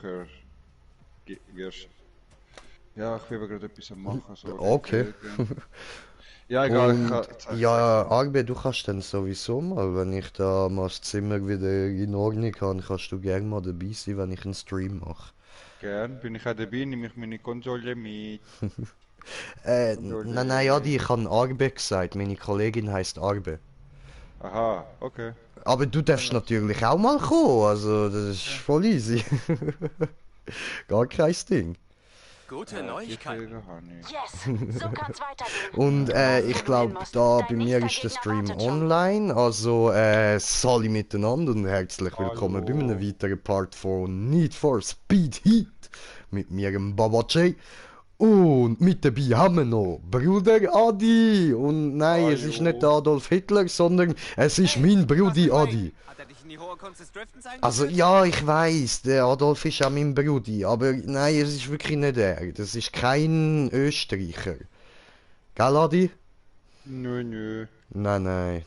wirst. Ja, ich bin aber gerade etwas am machen. So Okay. Ja, egal, ich Und kann. ja, Arbe, du kannst dann sowieso mal, wenn ich da mal das Zimmer wieder in Ordnung habe, kannst du gerne mal dabei sein, wenn ich einen Stream mache. Gern, bin ich auch dabei, nehme ich meine Konsole mit. Nein, ja, Konsole. ich habe Arbe gesagt, meine Kollegin heißt Arbe. Aha, okay. Aber du Ja, darfst lass. natürlich auch mal kommen, also das ist Ja. voll easy. Gar kein Ding. Gute Die Neuigkeiten. Folge habe ich. Yes, so kann's weitergehen. Und Du weißt, wo ich du hin glaube, musst. da bei Dein mir nächster ist der Gegner Stream wartet schon. online, also Sali miteinander und herzlich willkommen bei einem Hallo. weiteren Part von Need for Speed Heat mit mir, dem Baba J. Und mit dabei haben wir noch Bruder Adi. Und nein, es ist nicht Hallo. Adolf Hitler, sondern es ist mein Brudi Adi. Hat er dich in die hohe Kunst des Driftens Also eingeführt? ja, ich weiß, der Adolf ist auch mein Brudi, aber nein, es ist wirklich nicht er. Das ist kein Österreicher. Gell, Adi? Nö, nö. Nein.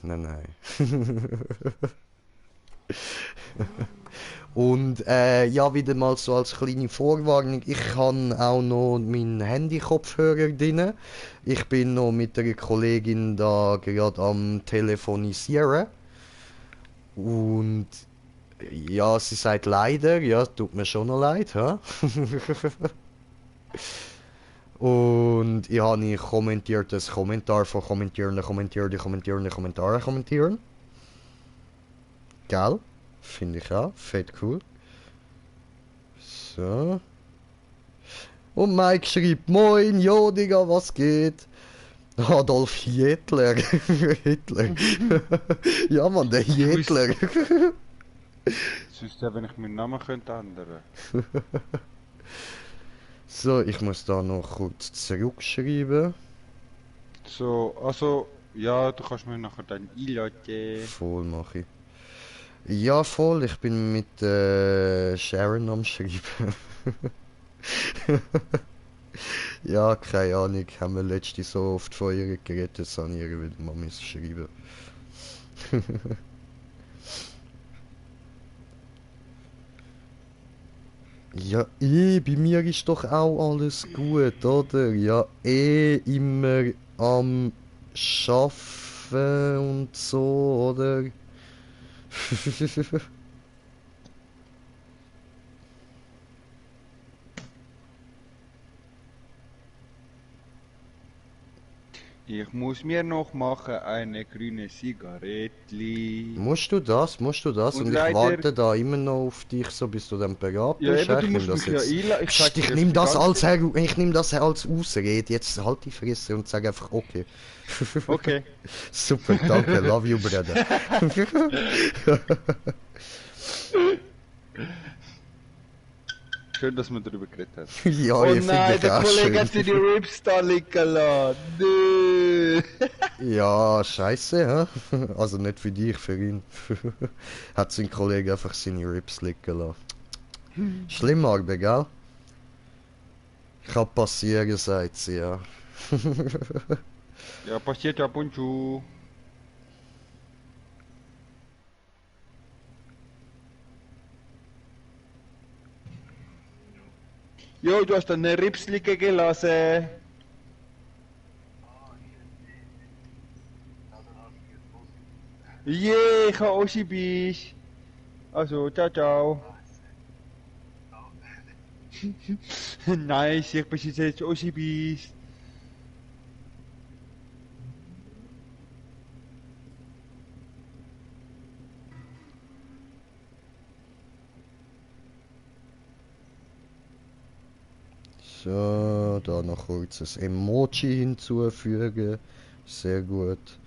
Und ja, wieder mal so als kleine Vorwarnung, ich habe auch noch meinen Handy-Kopfhörer drin. Ich bin noch mit einer Kollegin da gerade am Telefonisieren. Und ja, sie sagt leider, ja, tut mir schon noch leid, hä? Und ich habe kommentiert das Kommentar von kommentieren. Geil. Finde ich auch. Fett cool. So. Und Mike schreibt, moin, jo, Digga, was geht? Adolf Hitler. Hitler. Ja, Mann, der Hitler. Sonst ja, wenn ich meinen Namen könnte ändern. So, ich muss da noch kurz zurückschreiben. So, also, ja, du kannst mir nachher dann einladen. Voll mache ich. Ja, voll, ich bin mit Sharon am Schreiben. Ja, keine Ahnung, haben wir letzte so oft von ihr geredet, jetzt habe ich ihr wieder mal schreiben. Ja, bei mir ist doch auch alles gut, oder? Ja, immer am Schaffen und so, oder? Ich muss mir noch machen eine grüne Zigarettli. Musst du das? Und Und ich leider, warte da immer noch auf dich, so bis du dann bereit ja bist. eben, du Ich nehme musst das mich ja jetzt. einladen. Ich sag Psst, dir das die ganze Zeit. Ich nehm das als Ausrede. Jetzt halt die Fresse und sag einfach okay. Okay. Super, danke, love you, brother. Schön, dass man darüber geredet hat. Ja, Oh ich finde nein, ich der auch Kollege schön. hat seine Rips da liegen lassen. Nö. Ja, scheiße, hä? Also nicht für dich, für ihn. Hat sein Kollege einfach seine Rips liegen lassen. Schlimm, Arbe, gell? Kann passieren, sagt sie, ja. Ja, passiert ab und zu. Jo, du hast deine Rips liegen gelassen. Yeah, ich habe Oschi Bisch. Also, ciao, ciao. Nice, ich bin jetzt Oschi Bisch. So, da noch kurz ein Emoji hinzufügen. Sehr gut.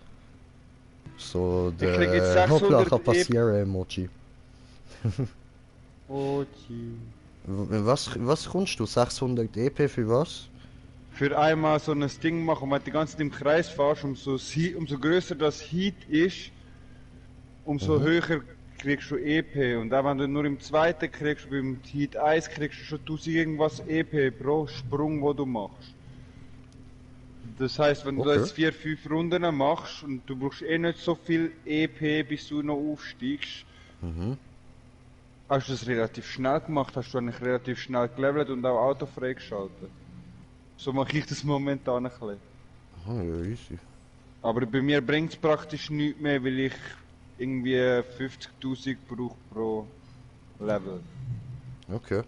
So, Ich krieg jetzt der 600 Hoppla kann passieren Emoji. Oschi. Was kommst du? 600 EP für was? Für einmal so ein Ding machen, wenn du die ganze Zeit im Kreis fährst, umso größer das Heat ist, umso höher kriegst du EP. Und auch wenn du nur im zweiten kriegst, beim Heat 1 kriegst du schon 1000 irgendwas EP pro Sprung, wo du machst. Das heißt, wenn du Okay. jetzt 4-5 Runden machst und du brauchst eh nicht so viel EP, bis du noch aufsteigst, Hast du das relativ schnell gemacht? Hast du eigentlich relativ schnell gelevelt und auch Auto freigeschaltet? So mache ich das momentan ein bisschen. Ah, ja, easy. Aber bei mir bringt es praktisch nichts mehr, weil ich irgendwie 50.000 brauche pro Level. Okay.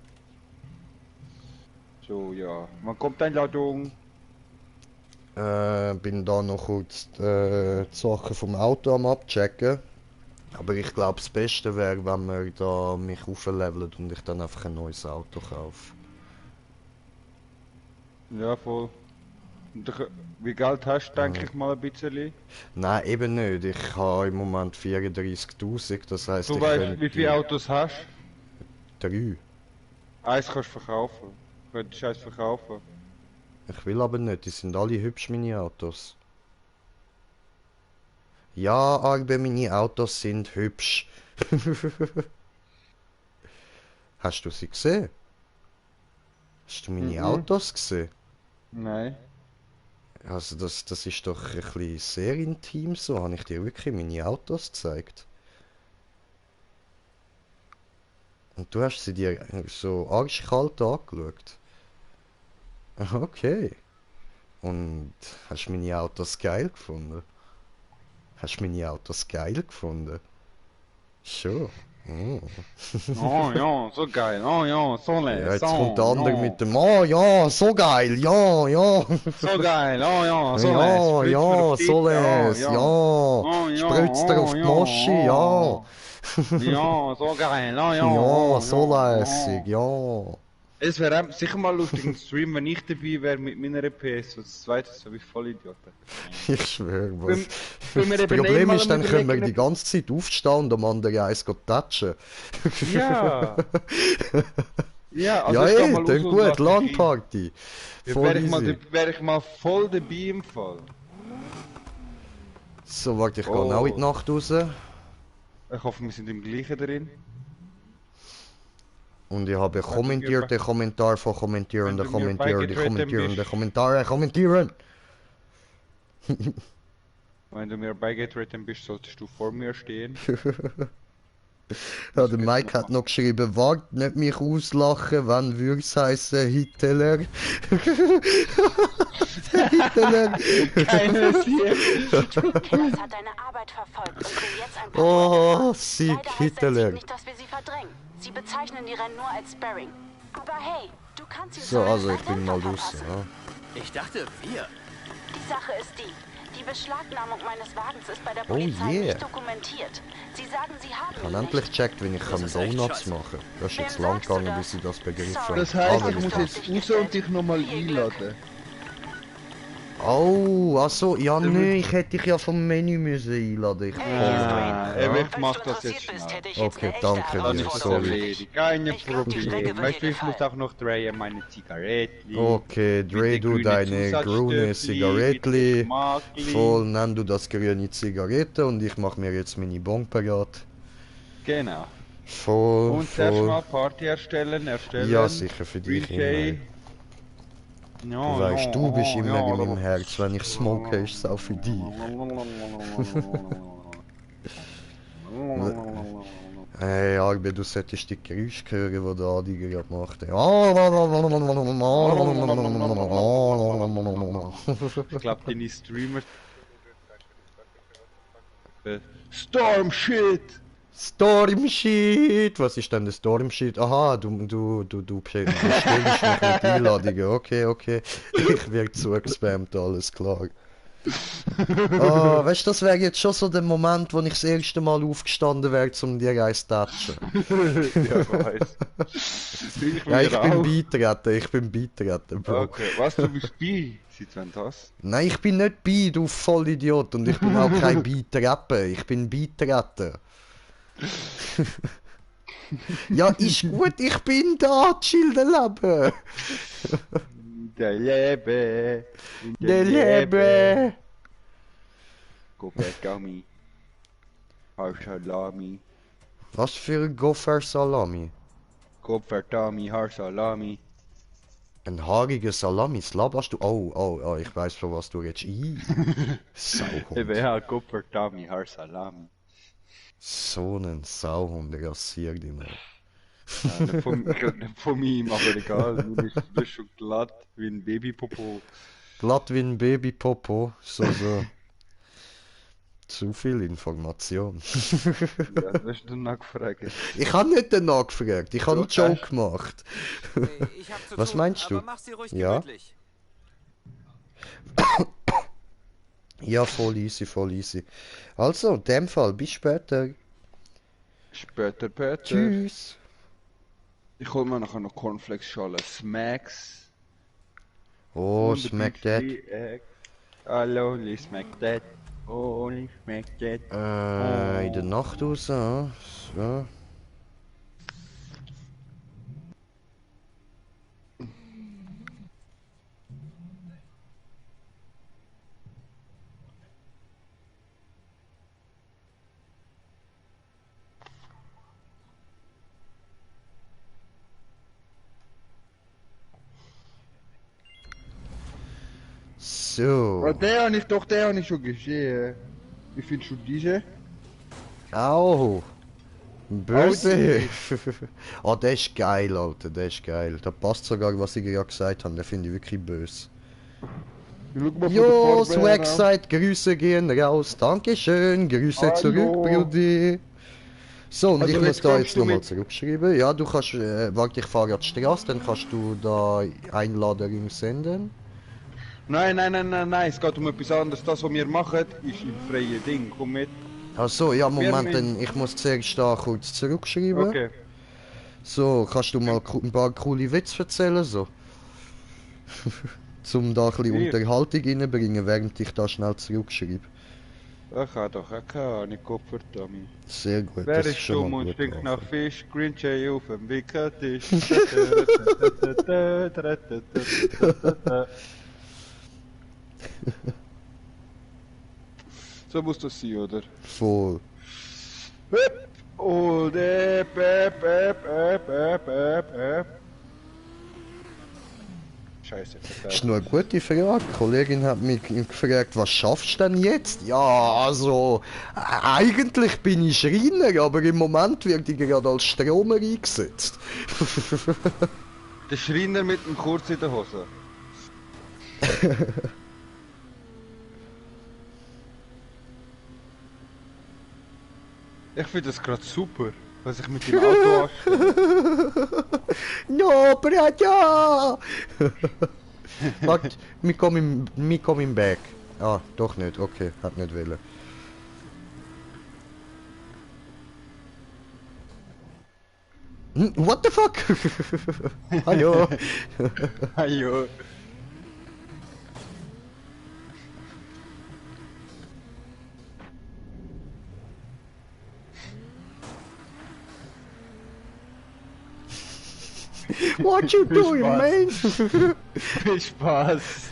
So, ja. Wann kommt die Einladung? Bin da noch kurz die Sachen vom Auto am abchecken. Aber ich glaube, das Beste wäre, wenn wir da mich aufleveln und ich dann einfach ein neues Auto kaufe. Ja, voll. Und wie Geld hast du, denke ich mal ein bisschen? Nein, eben nicht. Ich habe im Moment 34.000, das heisst, Du ich weißt, könnte wie viele Autos hast? 3. Eins kannst du verkaufen. Du könntest eins verkaufen. Ich will aber nicht, die sind alle hübsch, meine Autos. Ja, Arbe, meine Autos sind hübsch. Hast du sie gesehen? Hast du meine Autos gesehen? Nein. Also das ist doch ein bisschen sehr intim so. Habe ich dir wirklich meine Autos gezeigt? Und du hast sie dir so arschkalt angeschaut? Okay. Und hast du meine Autos geil gefunden? Hast du meine Autos geil gefunden? Schon. Oh. Oh ja, so geil. Oh ja, so nett. Ja, jetzt so, kommt der andere ja. mit dem Oh ja, so geil, ja, ja. So geil. Oh ja, so Ja, nett. ja, so les, ja. Oh ja, Spritzt er auf die Moschi, ja. Ja, so geil. Oh ja. Ja, oh, so ja, lässig, ja. Es wäre sicher mal lustig im Stream, wenn ich dabei wäre mit meiner PS. Und das zweite so wie Vollidioten. Ich schwöre, was. Wenn wir Das eben Problem einmal ist, dann am können wir Überlegen- die ganze Zeit aufstehen und am anderen eins touchen. Ja. Ja, Ja, ich geh ey, mal dann raus und gut, lass dich LAN-Party. ein. Voll easy. Wär ich mal voll dabei im Fall. So, warte, ich gehe Oh. auch in die Nacht raus. Ich hoffe, wir sind im gleichen drin. Und ich habe Wenn du kommentierte mir Kommentar von kommentierende wenn du mir Kommentierende beigetreten Kommentierende bist. Kommentare kommentieren. Wenn du mir beigetreten bist, solltest du vor mir stehen. Ja, der Mike hat noch geschrieben, wart nicht mich auslachen, wenn würd's heißen Hitler. Hitler. Keines hier. Ellis hat deine Arbeit verfolgt und will jetzt ein paar Oh, Duelle Sieg, Leider heißt der Hitler. Sieg nicht, dass wir sie verdrängen. Sie bezeichnen die Rennen nur als Sparring. Aber hey, du kannst ihn So, zumindest also ein ich bin Dämpfer mal raus, verpassen. ja. Ich dachte, wir. Die Sache ist die. Die Beschlagnahmung meines Wagens ist bei der Oh Polizei yeah. nicht dokumentiert. Sie sagen, sie haben Ich habe ihn endlich nicht. gecheckt, wenn ich Das ist echt Donuts scheiße. machen. Das ist jetzt Wem lang sagst du gegangen, das? bis ich das begriffen Sorry. habe. Das heisst, Ah, ich wenn muss ich- jetzt raus und dich nochmal einladen. Oh, achso, ja nö, ich hätte dich ja vom Menü müssen einladen. Ich Ah, ja. ich Falls mach du das jetzt interessiert bist, schnell. hätte ich jetzt Okay, eine echte danke dir, Das ist Herausforderung für sorry. dich. erledigt. Keine Ich glaub, die Strecke Probleme. wird Weißt du, dir ich muss gefallen. auch noch drehen meine Zigaretten. Okay, dreh du deine grüne Zigarettli. Voll, nenn du das grüne Zigarette und ich mach mir jetzt meine Bon parat. Genau. Voll, Und zuerst voll. mal Party erstellen. Ja, sicher, für dich Green immer. Ja, Du weißt, du bist ja, immer ja. in meinem Herz. Wenn ich smoke, ist es auch für dich. Hey, Arbe, du solltest die Geräusche hören, die der Adi gerade macht. Ich glaube, deine Streamer. Storm Shit! Storm Shit! Was ist denn der Storm Shit? Aha, du bestellst mich mit Einladungen. Okay, okay. Ich werde zugespammt, alles klar. Ah, weißt du, das wäre jetzt schon so der Moment, wo ich das erste Mal aufgestanden wäre, um dir eins zu touchen. Ja, ich weiß. Ja, ich bin beitreten, Bro. Okay, was, du bist bei? Seit wann das? Nein, ich bin nicht bei, du Vollidiot. Und ich bin auch kein Beitreten. Ich bin beitreten. Ja, ist gut, ich bin da, chill dein Leben. Der Lebe. Der Leben. Gummi. Harsalami. Was für ein Gopher Salami? Kopferdami, Harsalami. Ein haariger Salami, laberst du? Oh, ich weiß von was du jetzt. Sauhund. Eben ja, Kopferdami, Harsalami. So einen Sauhund, rasier dich mal. Ja, ich glaub nicht von ihm, aber egal. Mir ist frisch schon glatt wie ein Babypopo. Glatt wie ein Babypopo. So. Zu viel Information. Ja, du hast dann nachgefragt. Ich habe nicht danach gefragt, ich habe einen Doch, Joke gemacht. Ich hab zu Was tun, meinst du? aber mach sie ruhig Ja? gemütlich. Ja, voll easy, voll easy. Also, in dem Fall, bis später. Später, Peter. Tschüss. Ich hol mir nachher noch Cornflakes-Schale. Smacks. Oh, Und ein smack that. Müsli, Egg. Hallo, smack that. Oh, smack that. In der Nacht raus, ah. So. So. Oh, den habe ich schon gesehen. Wie findest du diese? Au. Böse. Oh, der ist geil, Alter, der ist geil. Da passt sogar, was ich gerade gesagt habe, den finde ich wirklich böse. Schau mal von der Jo, Farbe her an. Swagside, Grüße gehen raus. Dankeschön, Grüße Hallo. zurück, Brudi. So, und Also ich muss jetzt da kommst jetzt du nochmal mit- zurückschreiben. Ja, du kannst, warte, ich fahre an die Straße, dann kannst du da Einladung senden. Nein, es geht um etwas anderes. Das, was wir machen, ist im freien Ding. Komm mit. Ach so, ja, Moment, müssen- dann, ich muss zuerst da kurz zurückschreiben. Okay. So, kannst du mal ein paar coole Witze erzählen, so? Zum da ein bisschen Mir? Unterhaltung reinbringen, während ich da schnell zurückschreibe. Ich habe doch keine Kopf Dummy. Sehr gut, Wer das ist ist schon dumm mal und gut. stinkt nach Anfang. Fisch? Green Jay auf dem Wickeltisch. So muss das sein, oder? Voll. Und Scheiße, Das ist nur eine gute Frage. Die Kollegin hat mich gefragt, was schaffst du denn jetzt? Ja, also, eigentlich bin ich Schreiner, aber im Moment werde ich gerade als Stromer eingesetzt. Der Schreiner mit dem Kurz in der Hose. Ich finde das gerade super, was ich mit dem Auto anstelle. No, Braja! Warte, wir kommen back. Ah, doch nicht, okay, hat nicht wollen. What the fuck? Hallo? Ajo. What you doing, man? Viel Spaß.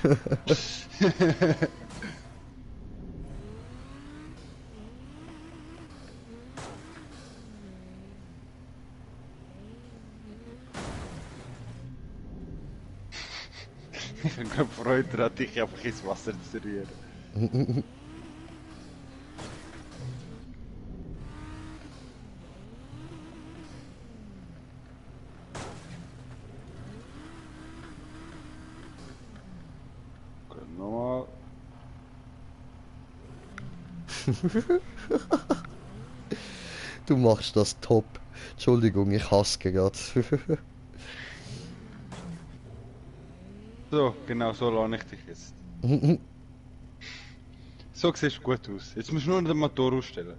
Ich habe keine Freude daran, dich einfach ins Wasser zu rühren. Nochmal. Du machst das top. Entschuldigung, ich hasse gerade. So, genau so lerne ich dich jetzt. So siehst du gut aus. Jetzt musst du nur den Motor ausstellen.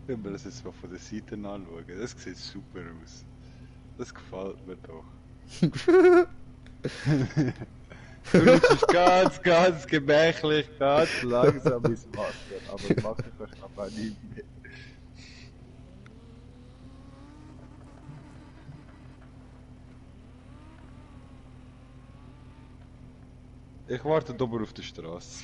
Wenn wir das jetzt mal von der Seite anschauen, das sieht super aus. Das gefällt mir doch. Du bist ganz gemächlich, ganz langsam ins Wasser, aber mach es doch aber nie mehr. Ich warte oben auf der Straße.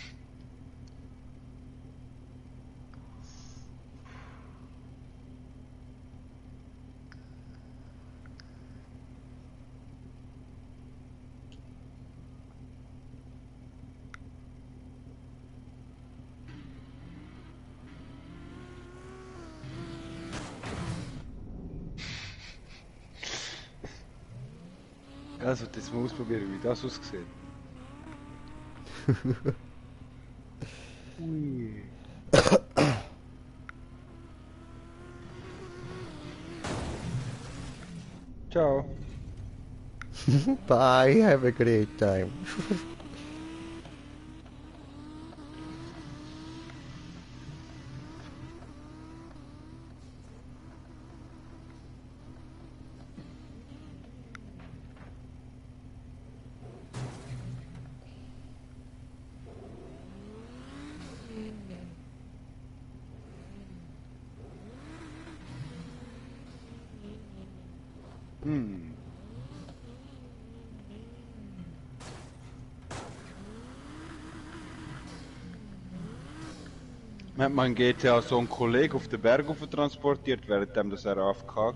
Also, das mal ausprobieren, wie das aussieht. Ui. Ciao. Bye, have a great time. Hm. Man hat mein GTA so einen Kollegen auf den Berg transportiert, während das er AFK war.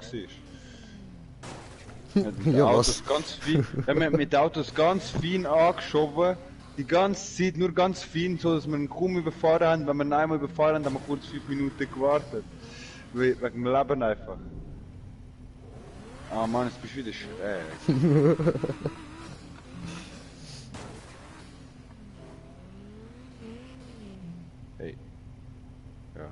Mit den Ja, Autos was? ganz fein, wir haben mit den Autos ganz fein angeschoben, die ganze Zeit nur ganz fein, so dass wir ihn kaum überfahren haben. Wenn wir ihn einmal überfahren haben, haben wir kurz 5 Minuten gewartet. Wegen dem Leben einfach. Ah Mann, jetzt bist du wieder schräg. Hey. Ja.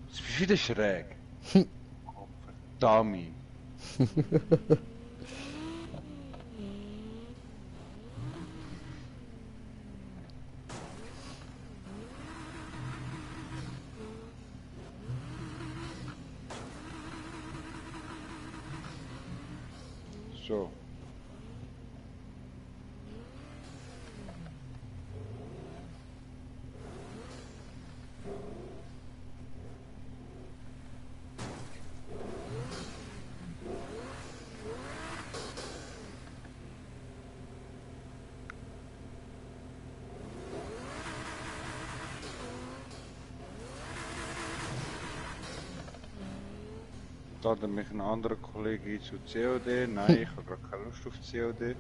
Jetzt bist du wieder schräg. Oh, verdammt. So. Da hat mich ein anderer Kollege zu COD. Nein, ich habe gerade keine Lust auf COD.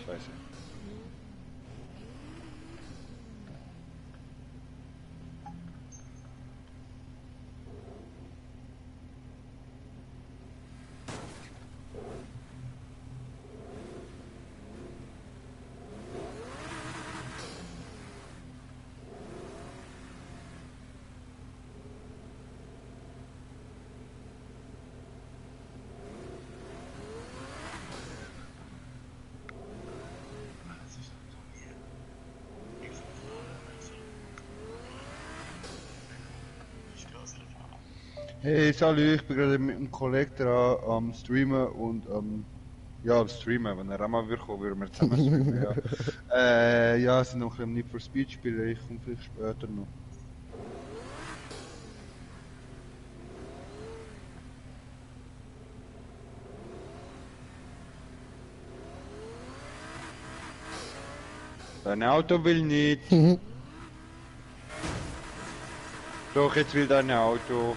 Scheiße. Hey, salut, ich bin gerade mit einem Kollegen dran am Streamen und ja, am Streamen, wenn er auch mal wird kommen, würden wir zusammen streamen, ja. Ja, sind noch ein bisschen Need for Speed spielen, ich komme vielleicht später noch. Dein Auto will nicht. Doch, jetzt will dein Auto.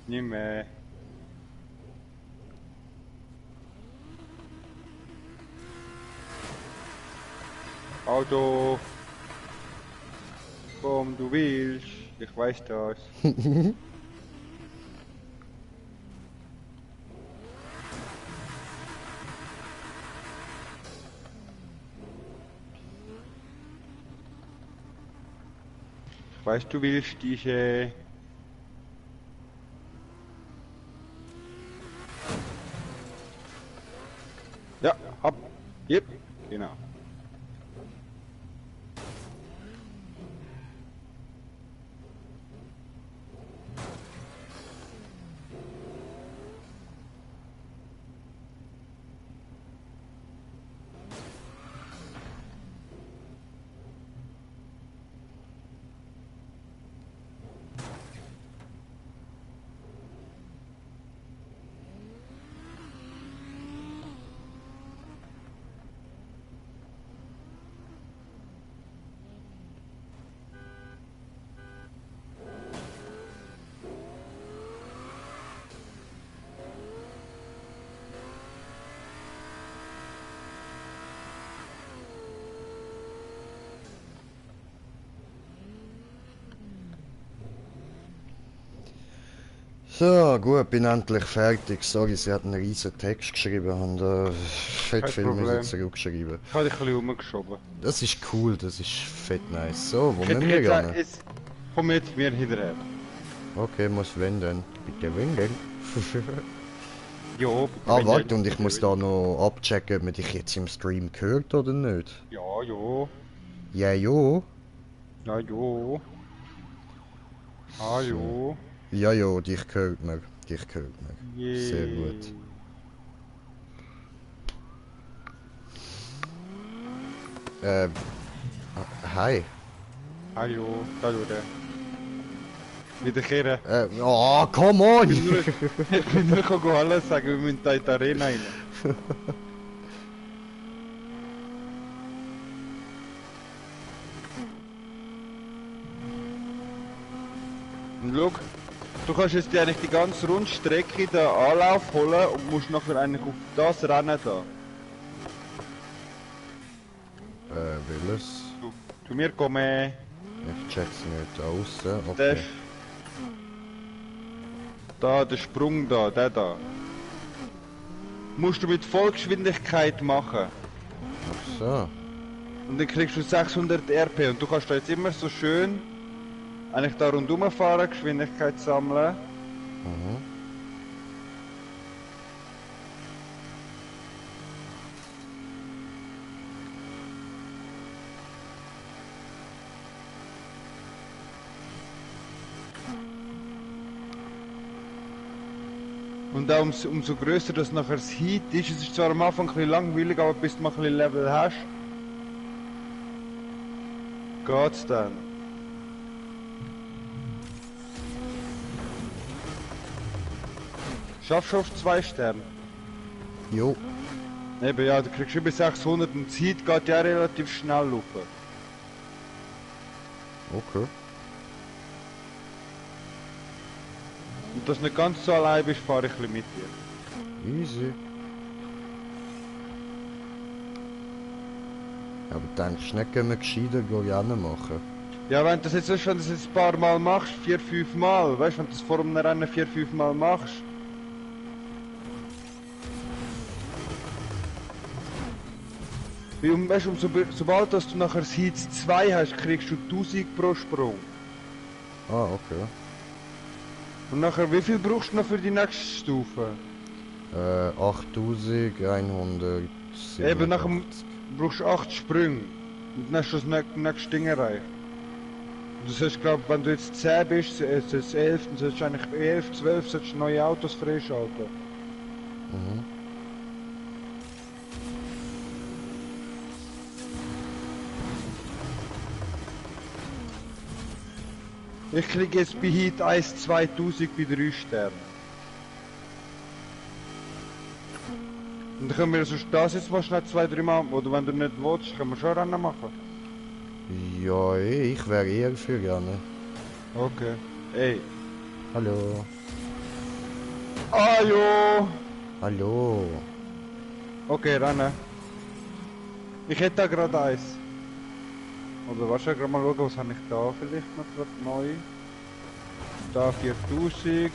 Nicht mehr. Auto. Komm, du willst. Ich weiß das. Ich weiß, du willst diese. Ja, hab. Yep, genau. So, gut, bin endlich fertig. Sorry, sie hat einen riesen Text geschrieben und fett Kein viel müssen Problem. zurückschreiben. Ich habe dich ein bisschen rumgeschoben. Das ist cool, das ist fett nice. So, wo Ich hätte müssen dich wir jetzt, ran? jetzt komm jetzt mir hinterher. Okay, muss wenden. Bitte wenden. Ja, Ah, wenn warte, ja- und ich muss da noch abchecken, ob man dich jetzt im Stream hört oder nicht. Ja, ja. Ja, jo. Ja, ja. Ah, ja. Ja, jo, dich hört man. Dich hört man. Yeah. Sehr gut. Hi. Hallo, da du der. Wiederkehren. Oh, come on! Ich bin nur Hallo sagen, wir müssen da in die Arena rein. Und schau, du kannst jetzt dir eigentlich die ganze Rundstrecke den Anlauf holen und musst nachher eigentlich auf das Rennen da. Willis. Zu mir kommen. Ich check's nicht außen. Der Okay. da, der Sprung da, der da. Musst du mit Vollgeschwindigkeit machen. Ach so. Und dann kriegst du 600 RP und du kannst da jetzt immer so schön eigentlich da rundum fahren, Geschwindigkeit sammeln. Mhm. Und auch umso grösser das nachher das Heat ist, es ist zwar am Anfang ein bisschen langweilig, aber bis du mal ein bisschen Level hast, geht's dann. Schaffst du auf 2 Sterne? Jo. Eben ja, du kriegst über 600 und das Heat geht ja relativ schnell rauf. Okay. Und dass du nicht ganz so allein bist, fahre ich ein bisschen mit dir. Easy. Aber denkst du nicht, können wir gescheiter Rennen machen? Ja, wenn du das jetzt schon das jetzt ein paar Mal machst, 4-5 Mal, weißt du, wenn du das vor einem Rennen 4-5 Mal machst. Weißt du, sobald dass du nachher das Heat 2 hast, kriegst du 1000 pro Sprung. Ah, okay. Und nachher, wie viel brauchst du noch für die nächste Stufe? 8100. Eben, nachher brauchst du 8 Sprünge. Und dann hast du das nächste Ding erreicht. Und das heißt, glaub, wenn du jetzt 10 bist, es ist 11, dann solltest du eigentlich 11, 12 solltest du neue Autos freischalten. Mhm. Ich kriege jetzt bei Heat 1 2000 bei 3 Sternen. Und dann können wir sonst das jetzt mal schnell 2-3 Mal, oder wenn du nicht willst, können wir schon Rennen machen. Ja, ich wäre eher für gerne. Okay. Ey. Hallo. Ajo! Hallo. Okay, Rennen. Ich hätte da gerade eins. Oder warte, gerade mal schauen, was habe ich da vielleicht noch gerade neu. Da 4000.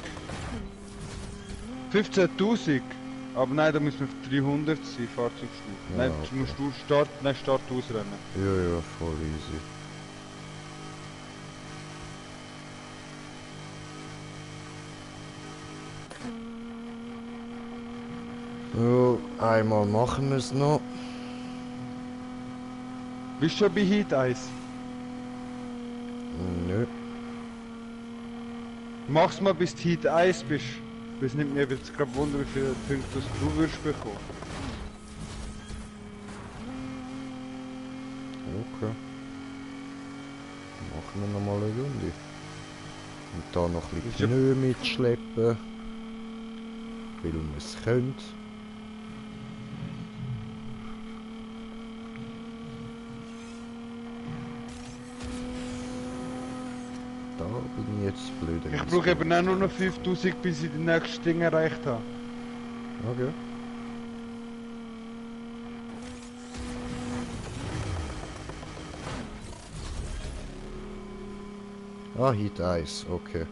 15.000. Aber nein, da müssen wir auf 300 sein, Fahrzeugstufe. Ja, Nein, okay. musst du Start ausrennen. Ja, ja, voll easy. Ja, einmal machen wir es noch. Bist du schon bei Heat 1? Nö. Mach's mal bis du Heat 1 bist. Das nimmt mir jetzt gerade Wunder, wie viele Punkte du würdest bekommen. Okay. Machen wir noch mal eine Runde. Und da noch ein Ist ja- bisschen Pneu mitschleppen. Weil man es könnte. Da bin ich jetzt blöd. Ich brauche eben auch nur noch 5000, bis ich die nächste Ding erreicht habe. Okay. Ah, Heat Eis, okay.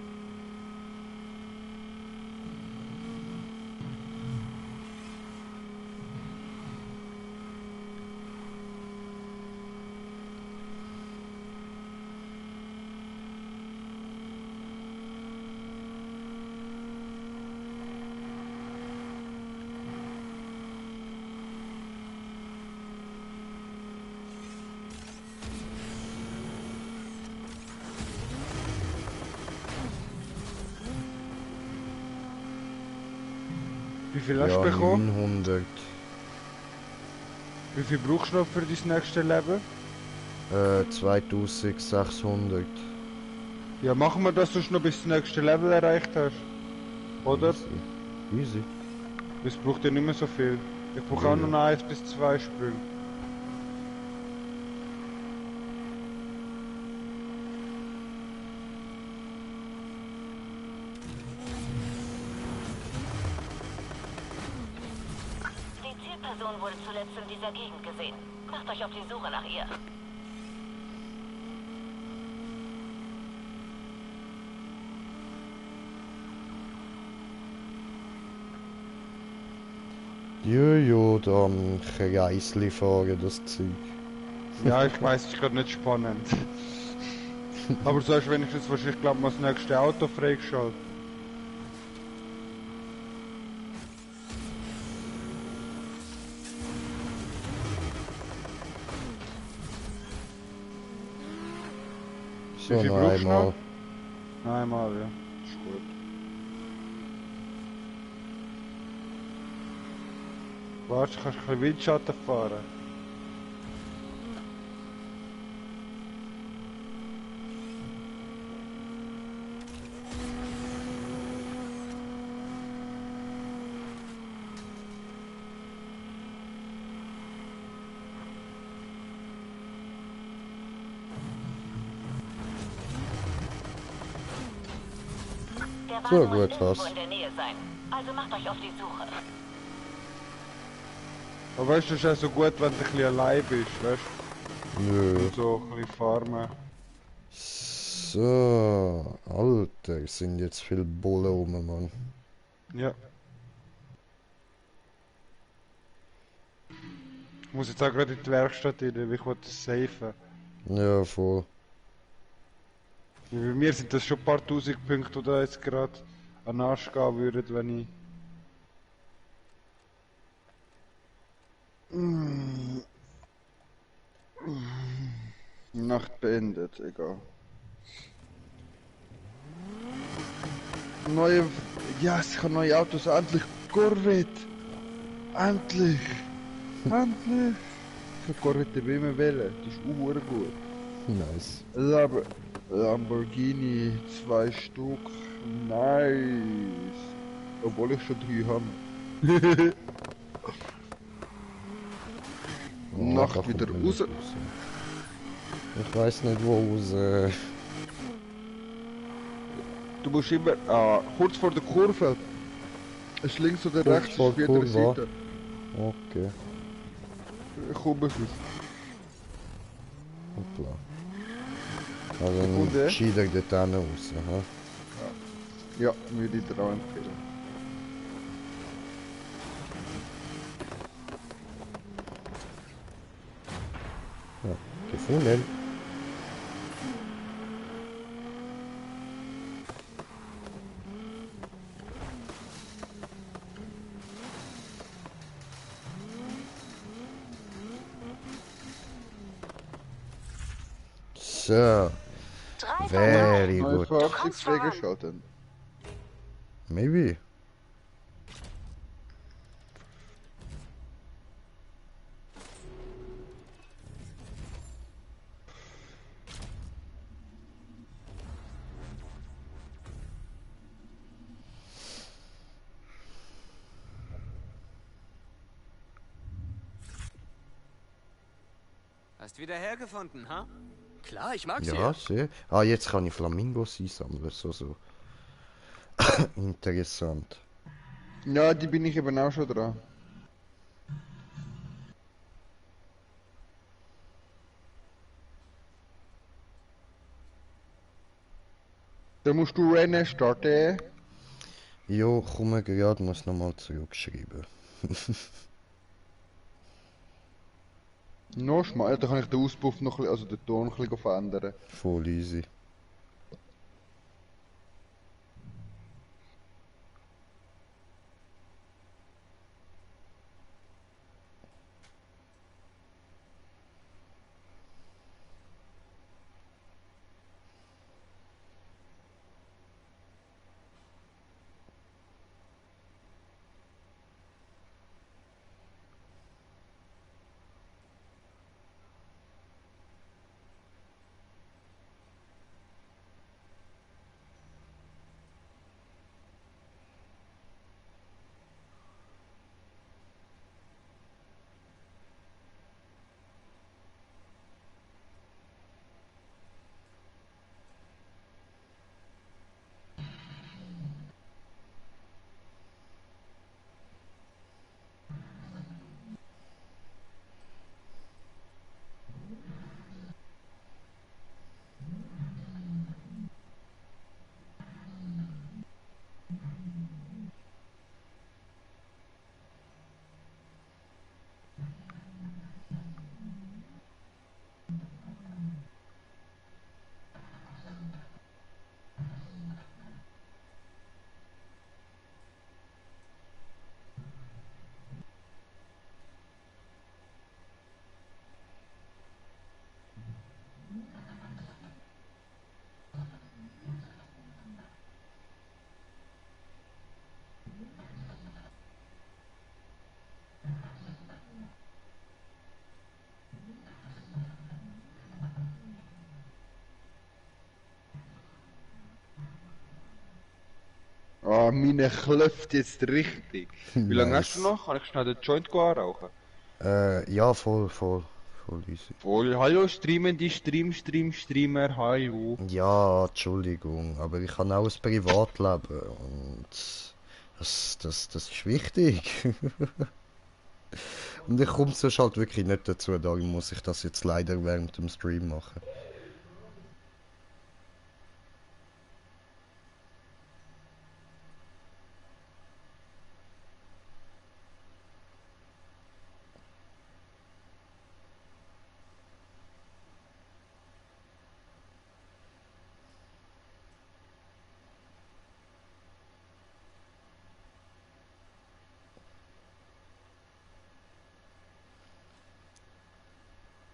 Wie viel hast du Ja, bekommen? 900. Wie viel brauchst du noch für dein nächste Leben? 2600. Ja, machen wir, dass du noch bis zum nächsten Level erreicht hast. Oder? Easy. Easy. Es braucht ja nicht mehr so viel. Ich brauche Ja, auch nur ja. noch 1 bis 2 Sprünge. Die Zielperson wurde zuletzt in dieser Gegend gesehen. Macht euch auf die Suche nach ihr. Jojo, da am Kreisli fahren, das Zeug. Ja, ich weiß, es ist gerade nicht spannend. Aber so hast du wenigstens wahrscheinlich, glaube ich, mal das nächste Auto freigeschaltet. So, Wie viel noch brauchst du einmal. noch? Einmal, ja. Ist gut. Warte, kannst du ein bisschen Windschatten fahren? Der So, Wagen muss gut, irgendwo was? in der Nähe sein. Also macht euch auf die Suche. Aber weißt du, es ist auch so gut, wenn du ein bisschen allein bist, weißt Nö. du? Und so ein bisschen farmen. So, Alter, sind jetzt viel Bullen rum, Mann. Ja. Ich muss jetzt auch gerade in die Werkstatt rein, weil ich will das safen. Ja, voll. Weil bei mir sind das schon ein paar tausend Punkte, die da jetzt gerade an den Arsch gehen würden, wenn ich... Nacht beendet, egal. Neue... Yes, ich habe neue Autos, endlich! Corvette! Endlich! Endlich! Ich habe Corvette BMW wählen, die ist gut. Nice. Lamborghini, 2 Stück, nice! Obwohl ich schon 3 habe. Oh, da Nacht kommt wieder man raus. nicht raus. Ich weiß nicht, wo raus. Du musst immer, kurz vor der Kurve. Ist links oder Kurz rechts, ist vor auf jeder Kurve. Seite. Okay, Ich komme es. hoppla. Also Sekunde. dann gescheiter dort hinten raus. Aha. Ja, würde ich dir auch empfehlen. Ja, gefunden. So, 3 von 3. very Neue good. Fahrzeug kommst voran. freigeschalten. Maybe. Hast wieder hergefunden, ha? Klar, ich mag sie. Ja, sehr. Ah, jetzt kann ich Flamingos einsammeln. So. Interessant. Ja, die bin ich eben auch schon dran. Dann musst du Rennen starten. Jo, komme gerade, muss nochmal zurückschreiben. Noch schmal, da kann ich den Auspuff noch, also den Ton ein bisschen verändern. Voll easy. Ah, meine klopft jetzt richtig. Wie lange hast du Nice. noch? Kann ich schnell den Joint anrauchen? Ja, voll easy. Voll, hallo, streamende Streamer, hallo. Ja, Entschuldigung, aber ich habe auch ein Privatleben und das ist wichtig. Und ich komme sonst halt wirklich nicht dazu, darum muss ich das jetzt leider während dem Stream machen.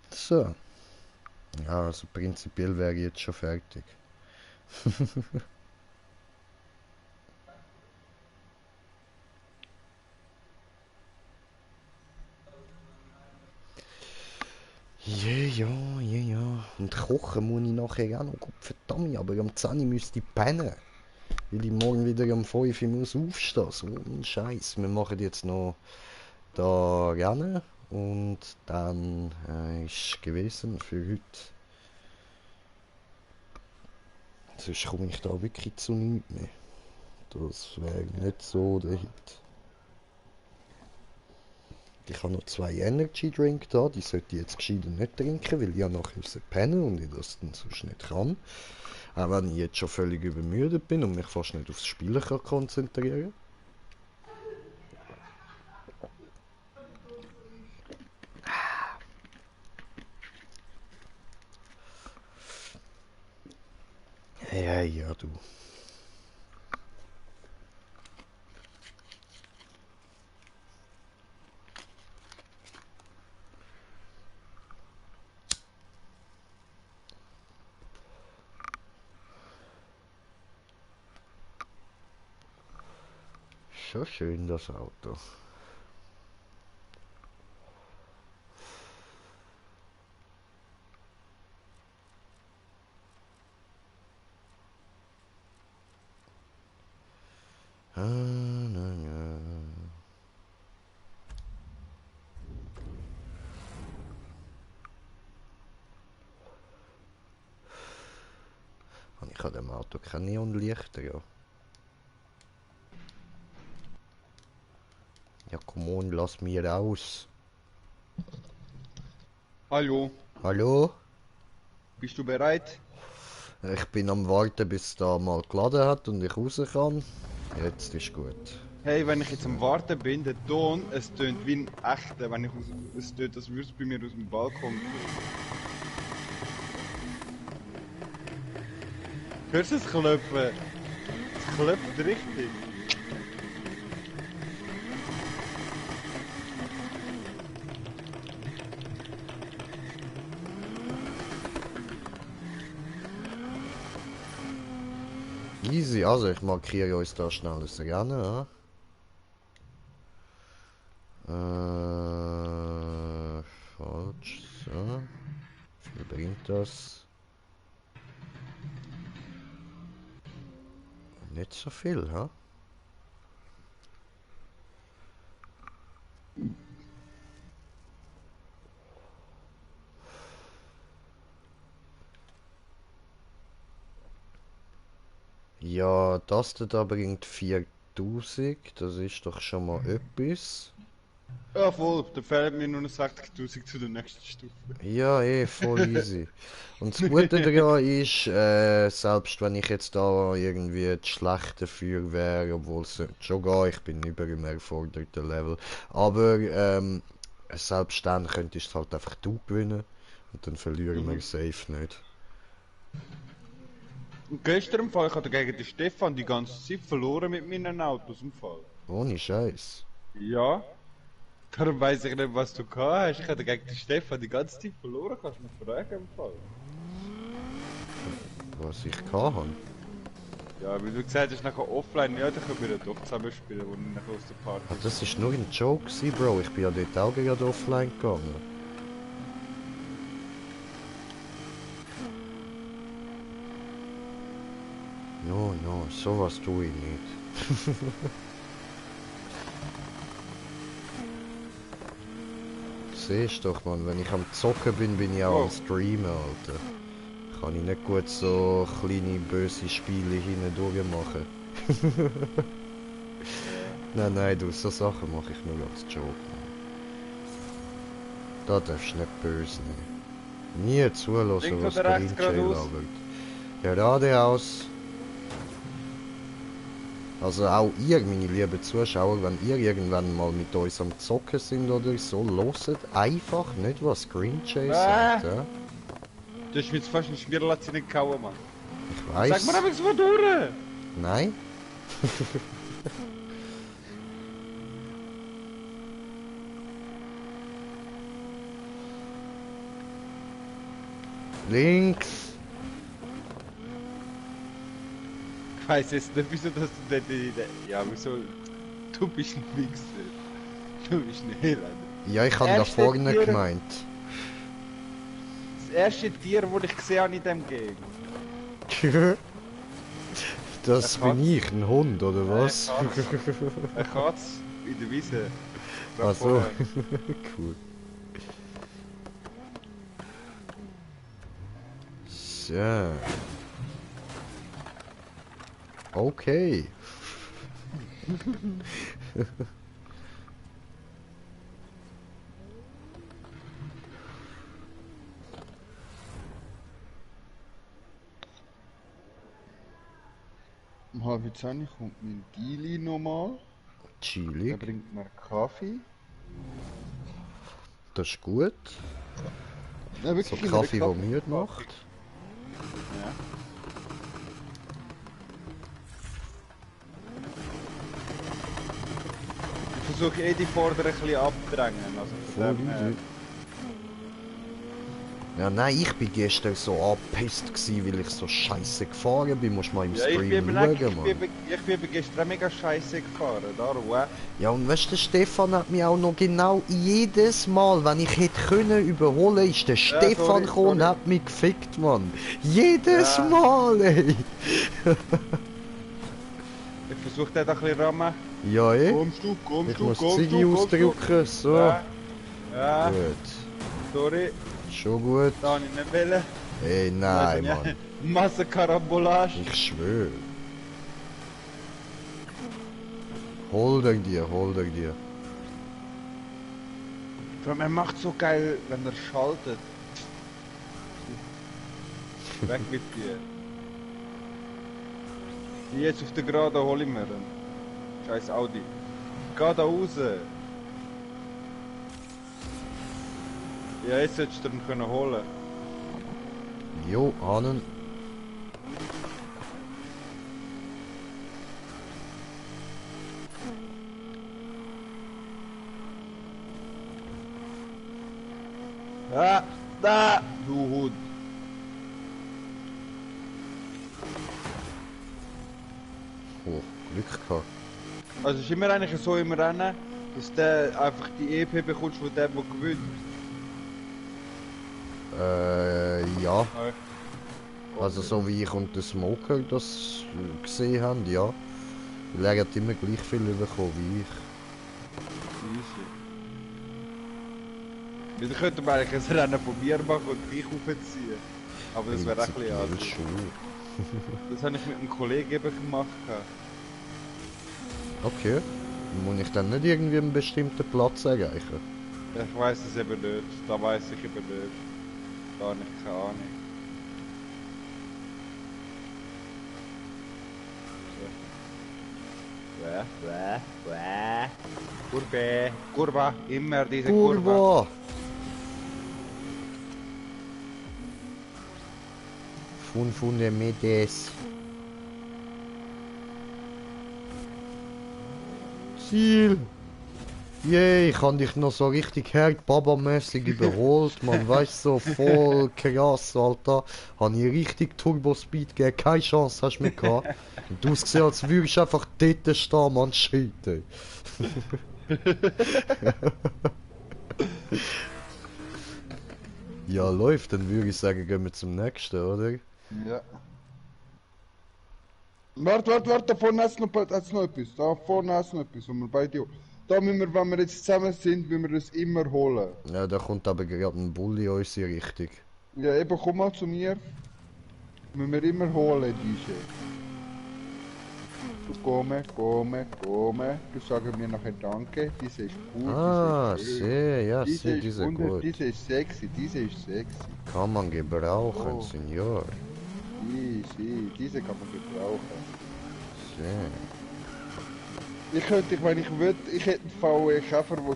So. Ja, also prinzipiell wäre ich jetzt schon fertig. Ja. Und kochen muss ich nachher auch noch. Gott verdammt, aber am 10 Uhr müsste ich pennen. Weil ich morgen wieder um 5 Uhr muss aufstehen. So ein Scheiß. Wir machen jetzt noch da Rennen und dann ist gewesen für heute. Sonst komme ich da wirklich zu nichts mehr. Das wäre nicht so der Hit. Ich habe noch 2 Energy Drink da, die sollte ich jetzt gescheiter nicht trinken, weil ich ja nachher pennen und ich das dann sonst nicht kann. Auch wenn ich jetzt schon völlig übermüdet bin und mich fast nicht aufs Spielen kann konzentrieren. Ja, du. Schon schön, das Auto. Na. Und ich habe dem Auto kein Neonlichter, ja. Ja, komm on, lass mich raus. Hallo, Hallo? bist du bereit? Ich bin am Warten, bis da mal geladen hat und ich raus kann. Jetzt ist gut. Hey, wenn ich jetzt am Warten bin, der Ton, es tönt wie ein echter, wenn ich es tönt, als würde es bei mir aus dem Balkon. Hörst du es klopfen? Es klopft richtig. Easy, also ich markiere uns da schnell das Rennen, ja. Falsch, so. Wie viel bringt das? Nicht so viel, ha? Ja, das da bringt 4000, das ist doch schon mal etwas. Ja, voll, da fehlen mir nur noch 60.000 zu der nächsten Stufe. Ja, voll easy. Und das Gute daran ist, selbst wenn ich jetzt da irgendwie zu schlecht dafür wäre, obwohl es schon geht, ich bin über im erforderten Level, aber selbst dann könntest halt einfach du gewinnen und dann verlieren wir safe nicht. Und gestern im Fall, ich hatte gegen den Stefan die ganze Zeit verloren mit meinen Autos im Fall. Ohne Scheiß. Ja, darum weiss ich nicht, was du gehabt hast. Ich hatte gegen den Stefan die ganze Zeit verloren, kannst du mich fragen im Fall. Was ich kann. Ja, weil du gesagt hast, nachher offline, ja, dann können wir ja doch zusammen spielen, wo wir nachher aus der Party Ah, das ist nur ein Joke gewesen, Bro. Ich bin ja dort auch gerade offline gegangen. No, sowas tue ich nicht. Siehst doch, man, wenn ich am Zocken bin, bin ich auch am Streamen, Alter. Kann ich nicht gut so kleine böse Spiele hindurch machen. Nein, du, so Sachen mache ich nur als Joke. Da darfst du nicht böse nehmen. Nie zulassen, Links was oder rechts Grinch geradeaus? labert. Geradeaus. Also auch ihr, meine lieben Zuschauer, wenn ihr irgendwann mal mit uns am Zocken sind oder so, hört einfach nicht, was Grinch sagt, ja? Du hast mich jetzt fast in Schmierlatze gehauen, Mann. Ich weiss. Sag mir einfach so durch! Nein? Links! Ich weiss jetzt nicht, wieso dass du denn... Ja, wieso... Du bist ein Wichser. Du bist ein Elend. Ja, ich habe da Erste vorne Tier- gemeint. Das erste Tier, das ich gesehen habe in diesem Game. Das Eine bin ich, ein Hund, oder was? Eine Katze in der Wiese. Ach so. Cool. So. Okay. Um halb 10 kommt mein Dili nochmal. Er Chillig. bringt mir Kaffee. Das ist gut. Ja, So wirklich Kaffee, der immer müde macht. Ja. Ich versuche die Vorder' ein bisschen abzudrängen. Also von dem her. Ja, nein, ich bin gestern so angepisst gsi, weil ich so scheiße gefahren bin. Musst mal im Ja, ich Stream bin, schauen, ich, Mann. ich bin gestern mega scheiße gefahren. Darum, Ja, und weißt du, der Stefan hat mich auch noch genau jedes Mal, wenn ich hätte können überholen, ist der Stefan sorry, gekommen und sorry. hat mich gefickt, Mann. Jedes Ja. Mal, ey. Ich versuche den da ein bisschen rammen. Ja, ey. Kommst Ich muss Ziggy ausdrücken, so. Ja. Ja, Gut. sorry, Schon gut. da habe ich nicht wollen. Ey, nein, Mann. Massenkarambolage. Ich schwöre. Hol dir. Vor allem, er macht so geil, wenn er schaltet. Weg mit dir. Die jetzt auf der Gerade hol ich mir einen. Scheiß Audi. Geh da raus. Ja, jetzt hättest du ihn können holen. Jo, Hannen. Da! Du Hund. Oh, Glück gehabt. Also es ist immer eigentlich so im Rennen, dass der einfach die EP bekommst von dem, der gewinnt. Ja. Also so wie ich und der Smoker das gesehen haben, ja. Weil er hat immer gleich viel bekommen wie ich. Easy. Wir könnten eigentlich ein Rennen von mir machen und dich aufziehen. Aber das wäre ein bisschen Prinzipiell anders. schon. Das habe ich mit einem Kollegen eben gemacht. Okay. Muss ich dann nicht irgendwie einen bestimmten Platz erreichen? Ich weiß es eben nicht. Da weiß ich eben nicht. Da habe ich keine Ahnung. Kurva, immer diese Kurva. Kurva! Funde Medes. Ziel! Yay, ich hab dich noch so richtig Baba-mäßig überholt, man weiß so voll krass, Alter. Hab ich richtig Turbo-Speed gegeben, keine Chance hast du mehr gehabt. Und du hast gesehen, als würdest du einfach dort stehen, man, shit, ey. Ja, läuft, dann würde ich sagen, gehen wir zum nächsten, oder? Ja. Warte, da vorne hat's noch etwas. Da vorne hat's noch etwas, wo wir beide... Da müssen wir, wenn wir jetzt zusammen sind, müssen wir das immer holen. Ja, da kommt aber gerade ein Bull in unsere Richtung. Ja, eben, komm mal zu mir. Müssen wir immer holen, diese. Du komme. Du sagst mir nachher Danke. Diese ist gut. Ah, diese ist sehr, ja, diese sehr, ist diese gut. Diese ist sexy. Kann man gebrauchen, Oh. Senior. Diese kann man gebrauchen. Sehr. Ich könnte, wenn ich würde, ich hätte einen VW Käfer, der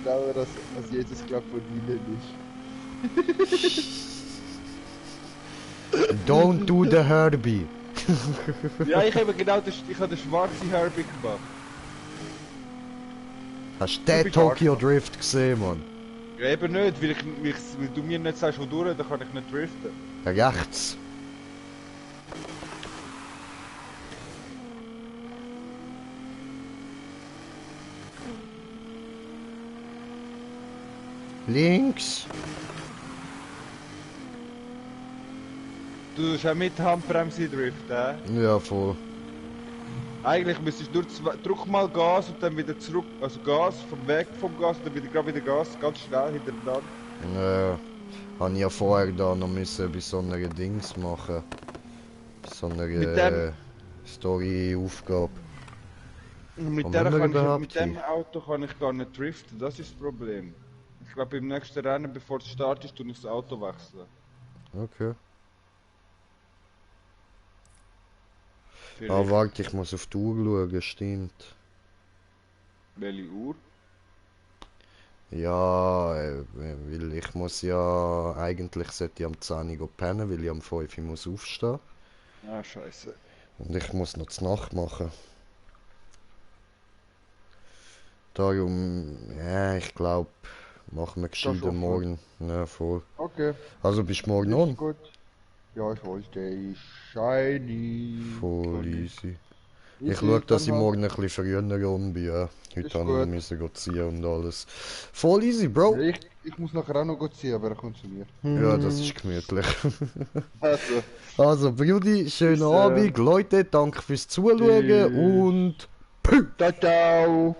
schneller als jedes Glaub von ihnen ist. Don't do the Herbie. Ja, ich habe genau ich habe den schwarzen Herbie gemacht. Hast du Du den bist Tokyo Arschloch. Drift gesehen, Mann? Ja, eben nicht, weil du mir nicht sagst, wo durch, dann kann ich nicht driften. Rechts. Links. Du hast auch mit Handbremse driften, Ja, voll. Eigentlich müsstest du drück mal Gas und dann wieder zurück, also Gas, vom Weg vom Gas und dann wieder Gas, ganz schnell hintereinander. Ja, habe ich ja vorher da noch müssen bei so einer Dings machen. So einer Mit dem- Story-Aufgabe. Und mit, Wo der müssen wir kann ich, überhaupt mit dem hin? Auto kann ich gar nicht driften, das ist das Problem. Ich glaube, im nächsten Rennen, bevor es startet, tue ich das Auto wechseln. Okay. Ah, Vielleicht. warte, ich muss auf die Uhr schauen, stimmt. Welche Uhr? Ja, weil ich muss ja, eigentlich sollte ich am 10 Uhr gehen pennen, weil ich am 5 Uhr muss aufstehen. Ah, scheiße. Und ich muss noch die Nacht machen. Darum, ja, ich glaube, machen wir gescheiter offen. morgen. Ja, voll. Okay, Also bist du morgen ist on? gut. Ja, ich wollte shiny. Voll easy. Easy, Ich schaue, dass ich dann halt. morgen ein bisschen früher on bin, ja. Heute Ist habe ich noch gut. müssen gehen ziehen und alles. Voll easy, Bro. Ja, ich muss nachher auch noch ziehen, aber er kommt zu mir. Ja, das ist gemütlich. Also, Also, Brudi, schönen Bis, Abend. Leute, danke fürs Zuschauen tschüss. und... ciao, ciao.